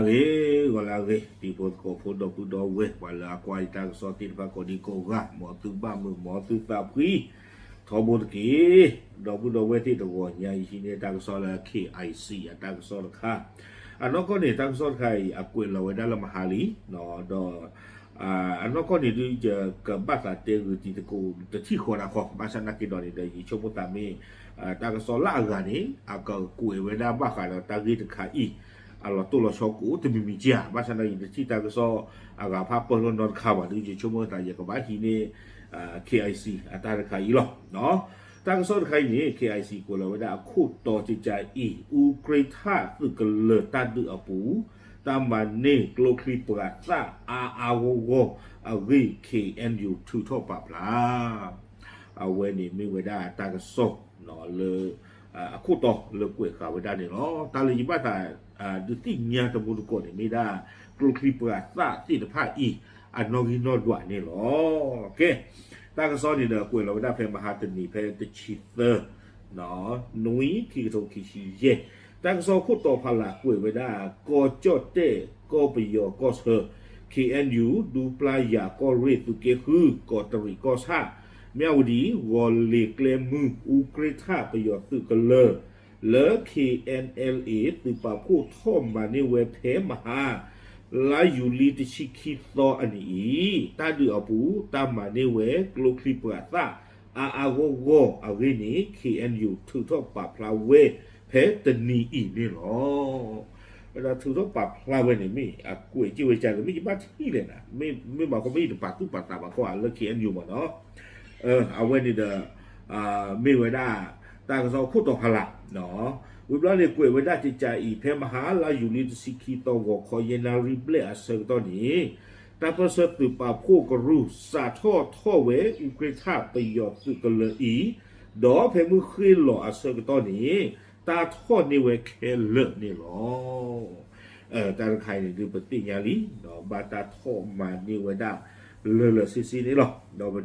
ဂီၤလၢအဂ့ၤ, ဂီၤလၢအဂ့ၤ, တံၤဖိသကိးဖိ ဒီပုၢ်ဒီဝဲၢ် ပှၤလၢအကွၢ်ယတၢ်ကစီၣ်သ့ၣ်တဖၣ်ကိးဒံကိးဂၤ, မ်သုဘၣ်မုာ် မ်သုသးဖှံထီဘိတက့ၢ်. ဒီပုၢ်ဒီဝဲၢ်သ့ၣ် တဂီၤညါအံၤ ဟံးန့ၢ်တၢ်ကစီၣ်လၢ K I C အတၢ်ကစီၣ်တခါ, အနီၢ်ကီၢ်န့ၣ် တၢ်ကစီၣ်တခါအံၤ အကွဲးလီၤဝဲဒၣ်လၢမဟါလံ, ဒီး အနီၢ်ကီၢ်န့ၣ်ဒုး ယကဘၣ်သးတဲဂုာ်တံၤသကိးတထံၣ်ဃီဒၣ်ခီ, ဘၣ်ဆၣ်နာ်က့ဒီးန့ၣ်ဒီး ယဆိကမိၣ်သးမ့ၢ် တၢ်ကစီၣ်လၢအဂၤန့ၣ် အကကွဲးဝဲဒၣ်ဘၣ်ဃးဒီးတၢ်ဂ့ၢ်တခါအံၤ အလီၤတိၢ်လီၤဆီကအိၣ်တမံၤမံၤကဧါ, ဘၣ်ဆၣ်နာ်က့ ယတထံၣ်တၢ်ကစီၣ်အဂၤဖးပၢၢ်လီၤနီတခါဘၣ်ဒီး ယဆိကမိၣ်သးယကဘၣ်ဟံးန့ၢ် K I C အတၢ်တခါအံၤလီၤ. တၢ်ကစီၣ်တခါအံၤန့ၣ် K I C ကွဲးလီၤဝဲဒၣ်အခိၣ်တီကကါအံၤ အူကြ့ထၣ်သုးကလၢၤတၢ်ဒုးအပူၤ တၢ်မၤန့ၢ်ကျိချံမျိာ်သၣ်အါအါဂီၢ်ဂီၢ်အဂ့ၢ် K N U ထုးထီၣ်ပာ်ဖျါ အဝဲန့ၣ်မ့ၢ်ဝဲဒၣ်တၢ်ကစီၣ်လၢ အခိၣ်တီလၢကွဲးဃာ်ဝဲဒၣ်န့ၣ်လီၤ. တၢ်လၢယဘၣ်သး ဒုးသ့ၣ်ညါတမူတကိးန့ၣ် မ့ၢ်ဒၣ်ကျိချံမျိာ်သၣ်သ့ၣ်တဖၣ်အံၤ အနီၣ်ဂံၢ်နီၣ်ဒွးန့ၣ်လီၤ. ကဲ, တၢ်ကစီၣ်န့ၣ်ဒီးကွဲးလီၤဝဲဒၣ်ဖဲမဟါတနံၤ ဖဲတဆံသၢ နွံ ခံကထိခံဆံယဲၢ်, တၢ်ကစီၣ်ခိၣ်တီဖးလၢ်ကွဲးဝဲဒၣ် ကီၢ်ကၠီၣ်တဲၣ် ကီၢ်ပယီၤကီၢ်ဆၢ K N U ဒူပျၢ်ယၤ ကီၢ်ရ့ၣ်သုးက့ဃု ကီးတရံးကီၢ်ဆၣ် မၠၣ်ဝတံၣ် ဂီၤလ့ၤကျဲမုၢ် အူကြ့ထၣ်ပယီၤသုးကလၢၤ လၢ K N L A သုးပာ်ဖှိၣ်ထီၣ်မၤန့ၢ်ဝဲဖဲမဟါ လါယူၤလံတဆံခံသီအနံၤအံၤ တၢ်ဒုးအပူၤ တၢ်မၤန့ၢ်ဝဲကျိချံမျိာ်သၣ် အါအါဂီၢ်ဂီၢ်အဂ့ၢ်န့ၣ် K N U ထုးထီၣ်ပာ်ဖျါဝဲဖဲတနံၤအံၤန့ၣ်လီၤ. ဒီးထုးထီၣ်ပာ်ဖျါဝဲန့ၣ် မ့ၢ်အကွဲးက့ၤဝဲကန့ၣ် မ့ၢ်ယဘၣ်ထံၣ်လဲၣ်နၤ, မ့ၢ်ဘၣ်ခီမ့ၢ်ယတပာ်သူၣ်ပာ်သးဘၣ်ခီဧါ လၢ K N U မ့ၢ်နီၤ, အဝဲန့ၣ်ဒီး မ့ၢ်ဝဲဒၣ် တၢ်ကစီၣ်ခိၣ်တီဖးလၢ် ဝံၤဘျီန့ၣ်ကွဲးဝဲဒၣ်ကကါအံၤ ဖဲမဟါလါယူၤလံတဆံခံသီ ဂီၤခီယဲၢ်နၣ်ရံၣ်ဘျဲၣ်အဆၢကတီၢ်န့ၣ် တၢ်ပၢၢ်ဆၢသုးပာ်ဖှိၣ်ကရူၢ် စးထီၣ်ထီၣ်ဝဲအူကြ့ထၣ်ပယီၤသုးကလၢၤအံၤ, ဒီးဖဲမုၢ်ဃ့ၢ်လီၤအဆၢကတီၢ်န့ၣ် တၢ်ထီၣ်န့ၢ်ဝဲခဲလၢာ်န့ၣ်လီၤ. တၢ်တခါအံၤန့ၣ်ဒုးပသ့ၣ်ညါလံ, ဘၣ်တၢ်ထီၣ်မၤန့ၢ်ဝဲဒၣ် လၢာ်လၢာ်ဆ့ဆ့န့ၣ်လီၤ.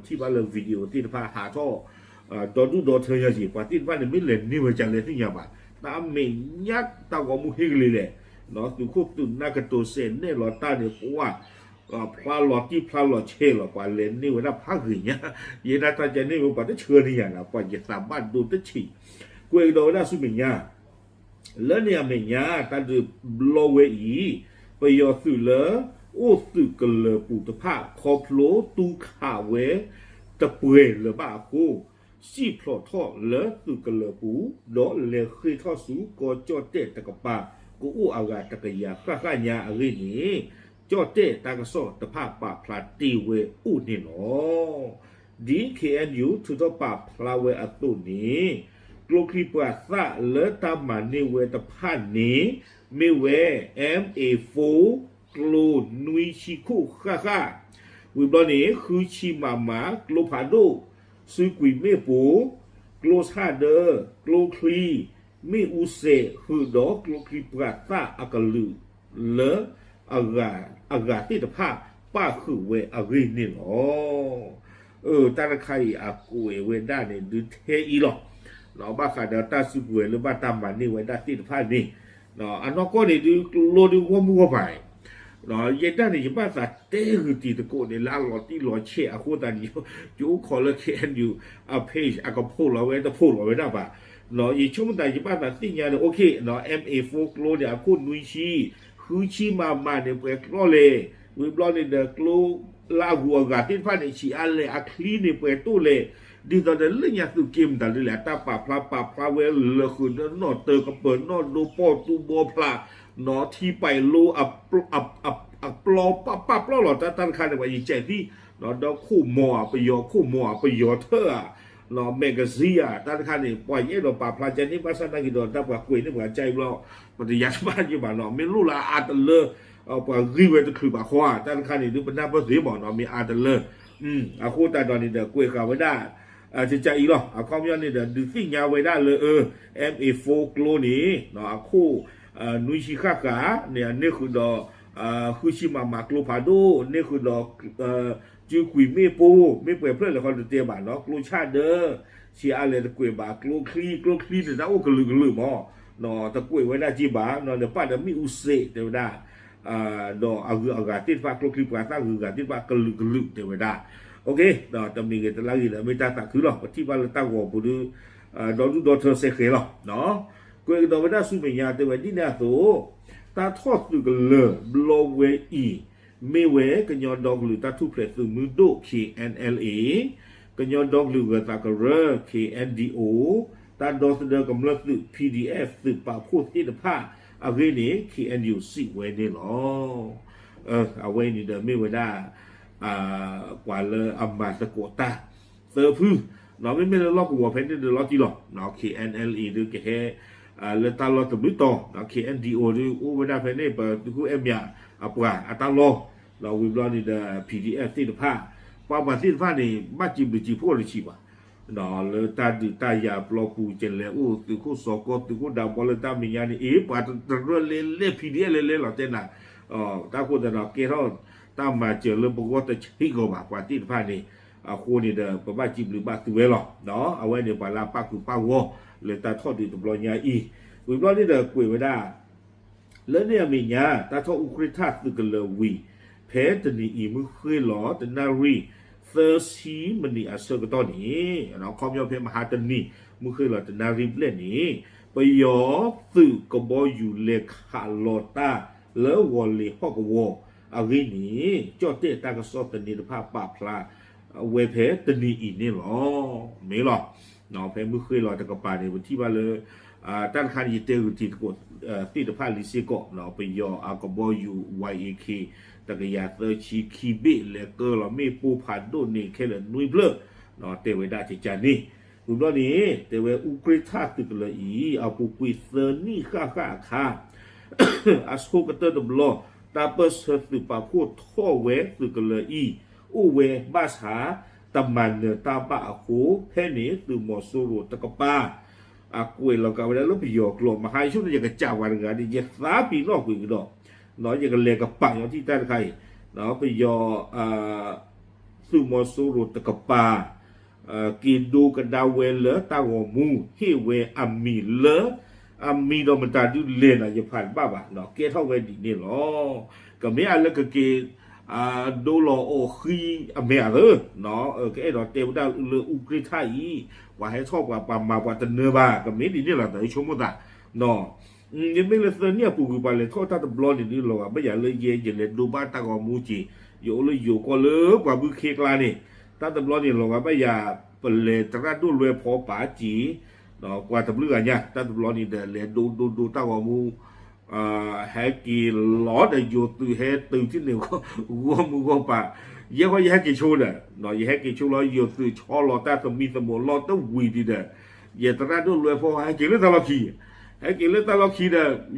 ဒီးပထံၣ်ဘၣ်လၢ video သ့ၣ်တဖၣ်ဟးထီၣ် ဒီဒူၣ်ဒီထၢညါက့ၤ ပှၤသ့ၣ်တဖၣ်န့ၣ် မ့ၢ်လဲၤန့ၢ်ဝဲကလဲၣ်သ့ၣ်ညါဘၣ်, တၢ်မဲာ်ညါတၢ်ဂီၤမူဟ့ၣ်ကလံၤလဲၣ်, သုးခိၣ်သုးနၢ်ကတိၤစဲးနဲၣ်လီၤတၢ်န့ၣ် ပှၤ ဖျါလီၤတံၢ်ဖျါလီၤဆဲးလီၤ ပှၤလဲၤန့ၢ်ဝဲဒၣ်ဖးဂ့ၤညါ, ယဲဒၣ်တၢ်ကန့ၢ်ဝဲ ပှၤတဆှၢန့ၢ်ယၤနၤ ပှၤယသးဘၣ်ဒိတဆံး, ကွဲးကဒီးဝဲဒၣ်ဆူမဲာ်ညါ လၢန့ၣ်အမဲာ်ညါ တၢ်ဒုးဘျီဝဲအံၤ ပယီၤသုးလၢ အိၣ်သုးကလၢၤပူၤတဖၣ် ခီဖျိတူၢ်ခးဝဲ တပှဲၤလၢၤဘၣ်အဃိ စံၣ်ဖျိးထီၣ်လၢသုးကလၢၤပူၤ ဒီးလဲၤဃ့ၢ်ထီၣ်ဆူကီၢ်ကၠီၣ်တဲၣ်တကပၤ ကအိၣ်အဂၤတကယၤဃၣ်ဃၣ်ညါအဂ့ၢ်န့ၣ် ကၠီၣ်တဲၣ်တၢ်ကစီၣ်တဖၣ်ပာ်ဖျါတ့ၢ်ဝဲအိၣ်န့ၣ်လီၤ. ဒ် K N U ထုးထီၣ်ပာ်ဖျါဝဲအသိးန့ၣ် ကျိချံမျိာ်သၣ်လၢတၢ်မၤန့ၢ်ဝဲတဖၣ်န့ၣ် မ့ၢ်ဝဲ M A four ကျိနွံဆံခိၣ်ဃၣ်ဃၣ်, ဝံၤဘျီန့ၣ် ဃုဆံမးမး ကျိဖးဒိၣ်, စုကွံာ်မ့ၣ်ပိၢ်, ကျိဆၣ်ဒၢ, ကျိချံ, မ့ၣ်အူစဲး ဃုာ်ဒီးကျိချံမျိာ်သၣ်အကလုာ်လၢ အဂၤသ့ၣ်တဖၣ်ပၣ်ဃုာ်ဝဲအဂ့ၢ်န့ၣ်လီၤ. အၢ တၢ်တခါအံၤအကွဲးဝဲဒၣ်န့ၣ် ဒုးထဲအံၤလီၤ. ဘၣ်ဃးဒီးတၢ်စုကဝဲၤလၢဘၣ်တၢ်မၤန့ၢ်ဝဲဒၣ်သ့ၣ်တဖၣ်န့ၣ် အနီၢ်ကီၢ်န့ၣ်ဒုး ကျိဒုးဂီၢ်မုၢ်ဂီၢ်ပၤ ယဲဒၣ်န့ၣ် ယဘၣ်သးတဲဂုာ်တံၤသကိးန့ၣ် လၢအလီၤတံၢ်လီၤဆဲးအဃိသတးန့ၣ် ယအိၣ်ခိးလၢ K N U အ page အကဖိးလီၤဝဲတဖိးလီၤဝဲဒၣ်ဘၣ်. ယဆိကမိၣ်သးယဘၣ်သးသ့ၣ်ညါန့ၣ် OK, M A four ကျိန့ၣ် အခိၣ်နွံဆံ, ဃုဆံမးမးန့ၣ် ပှဲၤကျီၢ်လဲၣ်, ဝံၤဘျီန့ၣ်ဒီးကျိ လၢအဂုၤအဂၤသ့ၣ်တဖၣ်န့ၣ် ဆံးအါလဲၣ် အချံန့ၣ်ပှဲၤတိၢ်လဲၣ်, ဒ်သိးဒီးလၢညါသုးက့မတၤဒ်လဲၣ် အတၢ်ပာ်ဖျါပာ်ဖျါဝဲလၢာ်ဃုာ်ဒီးနီၣ်တၢၤကပၢၤနီၣ်ဒိပီၢ်တူဘီဖျး နီၣ်ထံပာ်လိ အပျီပာ်ပာ်ပျီလီၤတၢ်တၢ်တခါန့ၣ် ပှၤယကဲးသံ ဒီးခိၣ်မီၤဧါပယီၤ ခိၣ်မီၤဧါပယီၤထၢၣ်ဧါ magazine ဧါ တၢ်တခါန့ၣ် ပှၤယအဲၣ်ဒိးပာ်ဖျါကဲန့ၣ် ဘၣ်ဆၣ်သနာ်က့ဒီး တၢ်ပှၤကွဲးန့ၢ်ပှၤကဲအံၤဘျီ ပတယါတဘၣ်ယဘၣ်နီၤ မ့ၢ်လိၣ်လၢအအါတလၢ ပှၤဂံၢ်ဝဲတချုးဘၣ်ဃီဧါ တၢ်တခါန့ၣ် ဒုးပနၢ်ပၢၢ်သ့မးနီၤ မ့ၢ်အါတလၢ အဃိသတးဒီးန့ၣ်ဒီး ကွဲးဃာ်ဝဲဒၣ် ကကါအံၤလီၤ အခီပညီန့ၣ်ဒီး ဒုးသ့ၣ်ညါဝဲဒၣ်လၢ M A four ကျိန့ၣ် အခိၣ် နွံဆံဃၣ်ဃၣ်န့ၣ် အန့ၢ်ဃုာ်ဒီး ဃုဆံမးမးကျိဖးဒိၣ် န့ၢ်ဃုာ်ဒီး စုကွံာ်မ့ၣ်ပိၢ် မ့ၣ်ပှဲၤဖျၢၣ်လဲၣ်ဃီတတဲဘၣ်နီၤ ကျိဆၣ်ဒၢ ဆံးအါလဲၣ်တကွဲးဘၣ် ကျိချံ ကျိချံန့ၣ် တၢ်အိၣ်ကလုာ်ကလုာ်မး တကွဲးဝဲဒၣ်က့ဘၣ် နပာ်ဒီးမ့ၣ်အူစဲး တဲဝဲဒၣ် ဒီးအဂုၤအဂၤသ့ၣ်တဖၣ် ကျိချံပှၤသၣ်ဂုၤဂၤသ့ၣ်တဖၣ်ကလုာ်ကလုာ်တဲဝဲဒၣ်, ဒီးတမံၤဂ့ၤတလါဂ့ၤဒီး မ့ၢ်တၢ်သးခုလီၤ. ပထံၣ်ဘၣ်လၢတၢ်ဂီၤပူၤဒီး ဒီဒူၣ်ဒီထၢစဲဃဲၤလီၤ. ကွဲးကဒီးဝဲဒၣ်ဆူမဲာ်ညါတဲဝဲဒ်န့ၣ်အသိး, တၢ်ထီၣ်သုးကလၢၤဘျီဝဲအံၤ မ့ၢ်ဝဲကညီဒီကလုာ်တၢ်ထူၣ်ဖျဲးသုးမုၢ်ဒိၣ် K N L A, ကညီဒီကလုာ်ဂၢၤသးကရၢ K N D O, တၢ်ဒီသဒၢကမျၢၢ်သုး P D F သုးပာ်ဖှိၣ်သ့ၣ်တဖၣ်အဂ့ၢ်န့ၣ် K N U စံးဝဲန့ၣ်လီၤ. အဝဲအံၤန့ၣ်ဒီးမ့ၢ်ဝဲဒၣ် ပှၤလၢအမၤသကိးတၢ်သၢဖု, မ့မ့ၢ်လၢလီၢ်ကဝီၤဖဲန့ၣ်ဒီးလီၤတံၢ်လီၤ. K N L A ဒီးကဟဲ လၢတၢ်လီၢ်တဘျုးတီၤ, K N D O ဒီးအိၣ်ဝဲဒၣ်ဖဲန့ၣ် ပသုးခိၣ်အဲၣ်မၠးအပှၤအတၢ်လီၢ်, ဒီးဝံၤဘျီန့ၣ်ဒီး P D F သ့ၣ်တဖၣ်, ပှၤပှၤသ့ၣ်တဖၣ်န့ၣ် ဘၣ်စံးဘျုးစံးဖှိၣ်တဆံးဘၣ် လၢတၢ်ဒုးတၢ်ယၤပျီပူၤ ကလဲၤအိၣ်သုးခိၣ်စီၤကီၢ် သုးခိၣ်ဒးဘီလၢတၢ်မဲာ်ညါန့ၣ် အ့ ပှၤတရၢလဲၤလဲၤ P D F လဲၤလဲၤလီၤ တဲနၤ, တၢ်ဃိသတးဒီး ကဲထီၣ်တၢ်မၤစၢၤလၢပဂီၢ်တဆံးဂီၤဘၣ် ပှၤသ့ၣ်တဖၣ်န့ၣ်, အဃိန့ၣ်ဒီး ပဘၣ်စံးဘျုးဘၣ်သုဝဲလီၤ. အဝဲန့ၣ် ပှၤလၢအပၣ်ဃုာ်ပၣ်ဂီၢ်လၢတၢ်ထီၣ်ဒုးတဘျီညါအံၤ, ဝံၤဘျီန့ၣ်ဒီးကွဲးဝဲဒၣ် လၢန့ၣ်အမဲာ်ညါ တၢ်ထီၣ်အူကြ့ၢ်ထၣ်သုးကလၢၤဝံၤ ဖဲတနံၤအံၤ မုၢ်ဃ့ၢ်လီၤတနၣ်ရံၣ် သၢဆံမံးနံးအဆၢကတီၢ်န့ၣ်, ခီပညီဖဲမဟါတနံၤ မုၢ်ဃ့ၢ်လီၤတနၣ်ရံၣ်ဘျဲၣ်န့ၣ်, ပယီၤသုးကဘီယူၤလဲၤခးလီၤတၢ်လၢဂီၤလ့ၤဟီၣ်ကဝီၤအဂ့ၢ်န့ၣ်, ကၠီၣ်တဲၣ်တၢ်ကစီၣ်သန့တဖၣ်ပာ်ဖျါဝဲဖဲတနံၤအံၤန့ၣ်လီၤ. မ့ၢ်လီၤ. ဖဲမုၢ်ဃ့ၢ်လီၤတကပၤန့ၣ် ပထံၣ်ဘၣ်လၢ တၢ်တခါန့ၣ် ယတဲဂုာ်တံၤသကိးသ့ၣ်တဖၣ်လံစ့ၢ်ကီး, ပယီၤအကဘီယူၤ Y A K တကယၤသၢဆံခံဘ့ၣ် လဲၤကၢလီၤမ့ၣ်ပိၢ်ဖးဒိၣ်န့ၣ် ခဲလၢာ်နွံဖျၢၣ်, တဲဝဲဒၣ်ကကန့ၣ်, ဝံၤဘျီန့ၣ် တဲဝဲအူကြ့ၢ်ထၣ်သုးကလၢၤအံၤ အပူၤကွံာ်သၢနံၣ်ဃၣ်ဃၣ်အခါ အဆိကတၢၢ်တဘျီ တၢ်ပၢၢ်ဆၢသုးပာ်ဖှိၣ်ထီၣ်ဝဲသုးကလၢၤအံၤ အိၣ်ဝဲဘၣ်ဆၣ် တမၤနၢၤတၢ်ဘၣ်အဃိ ဖဲန့ၣ်သုးမီၤစိရိၤတကပၤ အကွဲးလီၤကးဝဲဒၣ်လၢပယီၤကျိာ် မဟါယဆိကမိၣ် ယကစံးပှၤတဂၤန့ၣ် ယသးပ့ၤနီၣ်ကွံာ်ကဒီး, ယကလဲၤကပာ်ညီထံၣ်တၢ်တခါအံၤ, ပယီၤ သုးမီၤစိရိၤတကပၤ က့ၤဒိကဒါဝဲလၢတၢ်ဂီၤမူ ဟ့ၣ်ဝဲအမံၤလၢ အမံၤဒီးမတၤဒုလဲၣ်န့ၣ် ယဖးတဘၣ်ဘၣ်, ကဲထီၣ်ဝဲဒ်န့ၣ်လီၤ. ကမ့ၢ်အလၢကက့ၤ ဒိလီၤအီၣ်ဃံအမဲာ်အသၢ, ကအဲၣ်ဒိးတဲဝဲဒၣ်လၢအူကြ့ၢ်ထၣ်အံၤ ပှၤဟဲထီၣ်ပှၤ ပှၤမၤပှၤတနၢၤဘၣ်, ကမ့ၢ်ဒ်န့ၣ်လီၤ သးဆိကမိၣ်သး ယမ့ၢ်လၢသၢနံၣ်အပူၤကွံာ် ပှၤလဲၤထီၣ်တၢ်တဘျီန့ၣ် ဒ်လီၤဂာ်ဘၣ်ယၤလၢယဲ ယလဲၤဒိဘၣ်တၢ်ဂီၤမူက့ၤ, ယအိၣ်လၢယိၤကီၢ်လၢပှၤဘုခ့ကျါန့ၣ်, တၢ်တဘျီန့ၣ် လီၤဂာ်ဘၣ်ယၤ ပလဲၤသရၣ်ဒိၣ်လွဲဖီပာ်က့ၤ, ပှၤတဘျုးဂၤညါ တၢ်တဘျီန့ၣ်ဒီး လဲၤဒိဒိဒိတၢ်ဂီၤမူ ဟဲက့ၤလီၤဒီးယိၤသုးဟဲတုၤထံၣ်န့ၣ် ဂီၢ်မုၢ်ဂီၢ်ပၤ, ယဲဃီယဟဲက့ၤဆိဒီး ယဟဲက့ၤဆိလီၤ ယိၤသုးဆီလီၤတၢ်သမံသမိးလီၤတဝံၤဒံးဒီး ယသရၣ်ဒိၣ်လွဲဖီဟဲက့ၤလၢတၢ်လီၢ်ခံ, ဟဲက့ၤလၢတၢ်လီၢ်ခံဒီး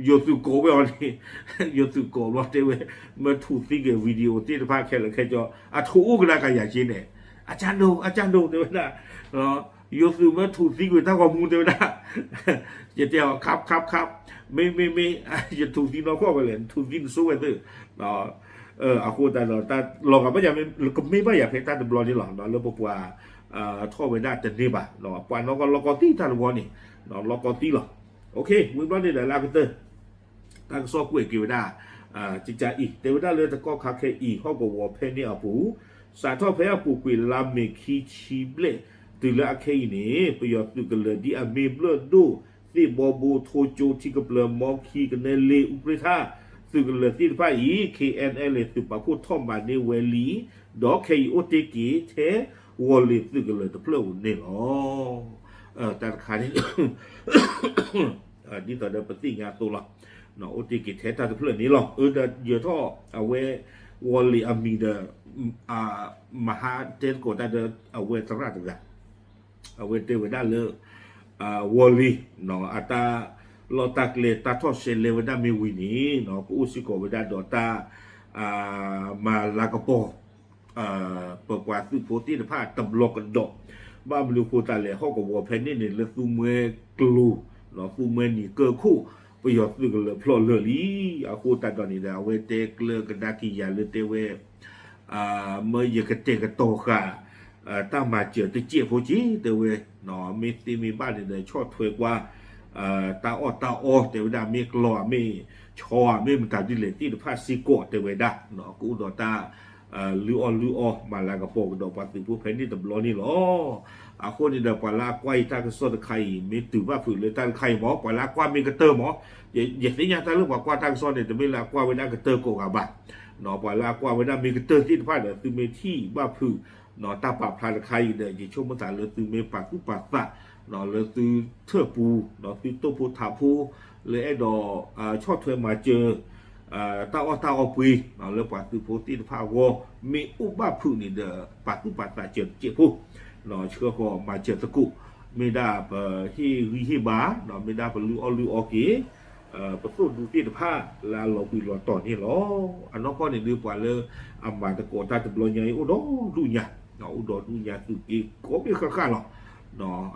ယိၤသုးကိးဝဲအီၤန့ၣ်, ယိၤသုးကိးဘျီတဲဝဲ မၢထူးသံကွံာ် video သ့ၣ်တဖၣ်ခဲလၢာ်ခဲဆ့ အထိးအိၣ်ကဒါကယၤက့ၤန့ၣ်, အကၢ်ဒိၣ် အကၢ်ဒိၣ်တဲဝဲဒၣ် ယိၤသုးမၢထူးသံကွံာ်တၢ်ဂီၤမူတဲဝဲဒၣ်, ယတဲအီၤ ခပ် ခပ် ခပ်, မ့ၢ် မ့ၢ် မ့ၢ် ယထူးသံနီၢ်ကီၢ်ဝဲလဲၣ် နထူးသံနဆိဝဲသ့ၣ်, အဃိသတးဒီး တၢ်လီၤဂာ်ဘၣ်ယၤ ကမ့ၢ်ဘၣ်ယၤဖဲတၢ်တဘျီန့ၣ်လီၤ လၢပပှၤ ထီၣ်ဝဲဒၣ်တန့ၢ်ဘၣ်, ပှၤနီၢ်ကီၢ်လီၢ်ကီၢ်သံတၢ်တဝီန့ၣ် လီၢ်ကီၢ်သံလီၤ. ဝံၤဘျီန့ၣ်ဒီးလၢအကတၢၢ် တၢ်ကစီၣ်ကွဲးက့ၤဝဲဒၣ် ကကအံၤ တဲဝဲဒၣ်လၢတကီၢ်ခါခဲအံၤ ဟီၣ်ကဝီၤဖဲန့ၣ်အပူၤ စးထီၣ်ဖဲအပူၤကွံာ်လါမ့ၤခံဆံဘျဲၣ် တုၤလၢအခဲအံၤန့ၣ် ပယီၤသုးကလၢၤဒ်အမ့ၢ်ဘျၢၣ်ဒိၣ် သ့ၣ်ဘီဘိ ထိကၠိ ထံကပျၢၤ မီခံ ကနဲလ့ အူကြ့ၢ်ထၣ် သုးကလၢၤသ့ၣ်တဖၣ်အံၤ K N L A သုးပာ်ဖှိၣ်ထီၣ်မၤန့ၢ်ဝဲလံ, ဒီးခဲအံၤအိၣ်တ့ၢ်က့ၤထဲ ဝီၤလ့ၤသုးကလၢၤတဖျၢၣ်ဧိၤန့ၣ်လီၤ. တၢ်တခါန့ၣ် ဒ်သိးဒီးပသ့ၣ်ညါအသိးလီၤ. အိၣ်တ့ၢ်က့ၤထဲတၢ်တဖျၢၣ်န့ၣ်လီၤ. အၢ ဒီးယၢၤထီၣ်အဝဲ ဝီၤလ့ၤအမံၤဒီး မဟါတဲသကိးတၢ်ဒီးအဝဲသရၣ်တဂၤ အဝဲတဲဝဲဒၣ်လၢ ဝီၤလ့ၤ အတၢ်လီၢ်တၢ်ကျဲတၢ်ထီၣ်ရှဲလဲဝဲဒၣ်မ့ၢ်ဝံၤန့ၣ် ကအိၣ်စ့ၢ်ကီးဝဲဒၣ်ဒီးတၢ် မၤလၤကပီၤ ပပှၤသုးဖိသ့ၣ်တဖၣ်တဘျီကဒီး, ဘၣ်မနုၤဃိသတးလဲၣ် ဟီၣ်ကဝီၤဖဲန့ၣ်န့ၣ် လၢသူမှဲကျိၤ သူမှဲနံၤကၢၢ်ခိၣ် ပယီၤသုးကလၢၤဖျိးလၢာ်လံ. အဃိသတးဒီးန့ၣ်ဒီး အဝဲတဲကျၢၤကဒါက့ၤယၤလၢတဲဝဲ မၢယကတဲာ်ကတီၤဃာ် တၢ်မၤစၢၤတစဲးဖိက့ၤ တဲဝဲ, မ့ၢ်သ့မ့ၢ်ဘၣ်န့ၣ်ဒီး ဆီၣ်ထွဲကွၢ် တၢ်အီၣ်တၢ်အီ တဲဝဲဒၣ် မ့ၢ်ကျီဧါ မ့ၢ်ဆီဧါ မ့ၢ်မတၤဒ်လဲၣ်သ့ၣ်တဖၣ်စ့ၢ်ကီး တဲဝဲဒၣ် ကအိၣ်ဒီးတၢ် လုၢ်အီၣ်လုၢ်အီ မၤလၤကပီၤကဒီးပှၤသုးဖိဖဲန့ၣ်တဘျီန့ၣ်လီၤ. အဃိန့ၣ်ဒီး ပှၤလၢအကွၢ်အံၤတၢ်ကစီၣ်တခါအံၤ မ့ၢ်တုၤဘၣ်ဖုးလၢတၢ်တခါအံၤမး ပှၤလၢအကွၢ်မ့ၢ်ကတၢၢ်မး, ယသ့ၣ်ညါတၢ်လၢပှၤကွၢ်တၢ်ကစီၣ်န့ၣ် တမ့ၢ်လၢအကွၢ်ဝဲဒၣ်ကတၢၢ်ကိးဂၤဘၣ်, ပှၤလၢအကွၢ်ဝဲဒၣ်မ့ၢ်ကတၢၢ်သ့ၣ်တဖၣ်ဒီး သုမ့ၢ်ထံၣ်ဘၣ်ဖုး တၢ်ပာ်ဖျါတခါအံၤဒီး ယဆိကမိၣ်သးလၢသုမ့ၢ်ပာ်သူၣ်ပာ်သး လၢသုထၢၣ်ပူၤ သုတိၢ်ဖိထးဖိ လၢအဲၣ်ဒိး ဆီၣ်ထွဲမၤစၢၤ တၢ်အီၣ်တၢ်အီပှ့ၤ လၢပှၤသုးဖိသ့ၣ်တဖၣ်အဂီၢ် မ့ၢ်အိၣ်ဘၣ်ဖုးန့ၣ်ဒီး ပာ်သူၣ်ပာ်သးစၢၤတစဲးဖိ ဆှၢဃီၤမၤစၢၤသကိး မ့ၢ်ဒၣ်ပဟ့ၣ်ဂံၢ်ဟ့ၣ်ဘါ မ့ၢ်ဒၣ်ပလုၢ်အီၣ်လုၢ်အီက့ၤ ပသိၣ်ဒူသ့ၣ်တဖၣ်လၢအလီၤဘှံးလီၤတီၤန့ၣ်လီၤ. အနီၢ်ကီၢ်န့ၣ်ဒုး ပှၤလၢအမၤသကိးတၢ်တဘျီညါအံၤ အိၣ်ဒီဒူၣ်ညါ, အိၣ်ဒီဒူၣ်ညါ သုးက့ကိးဘ့ၣ်ဃၣ်ဃၣ်လီၤ.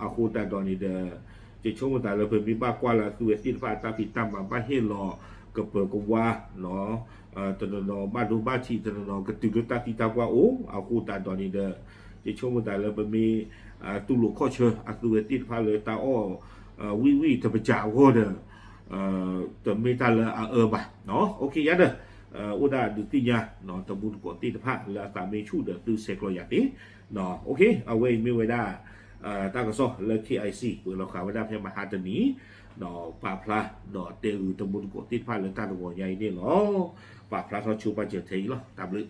အဃိသတးဒီးန့ၣ်ဒီး ယဆိကမိၣ်သးလၢပမ့ၢ်ဘၣ်ကွၢ်လၢအသုဝဲသ့ၣ်တဖၣ်အတၢ်ဖံးတၢ်မၤ ဘၣ်ဟ့ၣ်လီၤကပၢၤကဝါ တနီၤနီၤဘၣ်ဒိဘၣ်ထံး တနီၤနီၤကတုၤလၢတၢ်သံတၢ်ပှၢ်အိၣ် အဃိသတးဒီးန့ၣ်ဒီး ယဆိကမိၣ်သးလၢပမ့ၢ် တူၢ်လိာ်ခီၣ်ဆၢအသုဝဲသ့ၣ်တဖၣ်လၢတၢ်အီၣ် ဝံၣ်ဝံၣ်တပစးအဂီၢ်ဒီး တမ့ၢ်တၢ်လၢအအၢဘၣ်. အိၣ်ခ့ယါဒီး အိၣ်ဒၣ်ဒုးသ့ၣ်ညါ တမူတကိးသ့ၣ်တဖၣ်လၢအသးမ့ၢ်ဆူၣ်ဒီးသုဆဲးကျိးယၤသ့. အိၣ်ခ့ အဝဲအံၤမ့ၢ်ဝဲဒၣ် တၢ်ကစီၣ်လၢ KIC ပှဲၤလီၤဃာ်ဝဲဒၣ်ဖဲမဟါတနံၤ ပာ်ဖျါဒီးတဲဂုာ်တမူတကိးသ့ၣ်တဖၣ်လၢတၢ်တဂီၤညါအံၤန့ၣ်လီၤ. ပာ်ဖျါထီၣ်ဆိပာ်စၢၤထဲအံၤလီၤ. တၢ်ဘျုး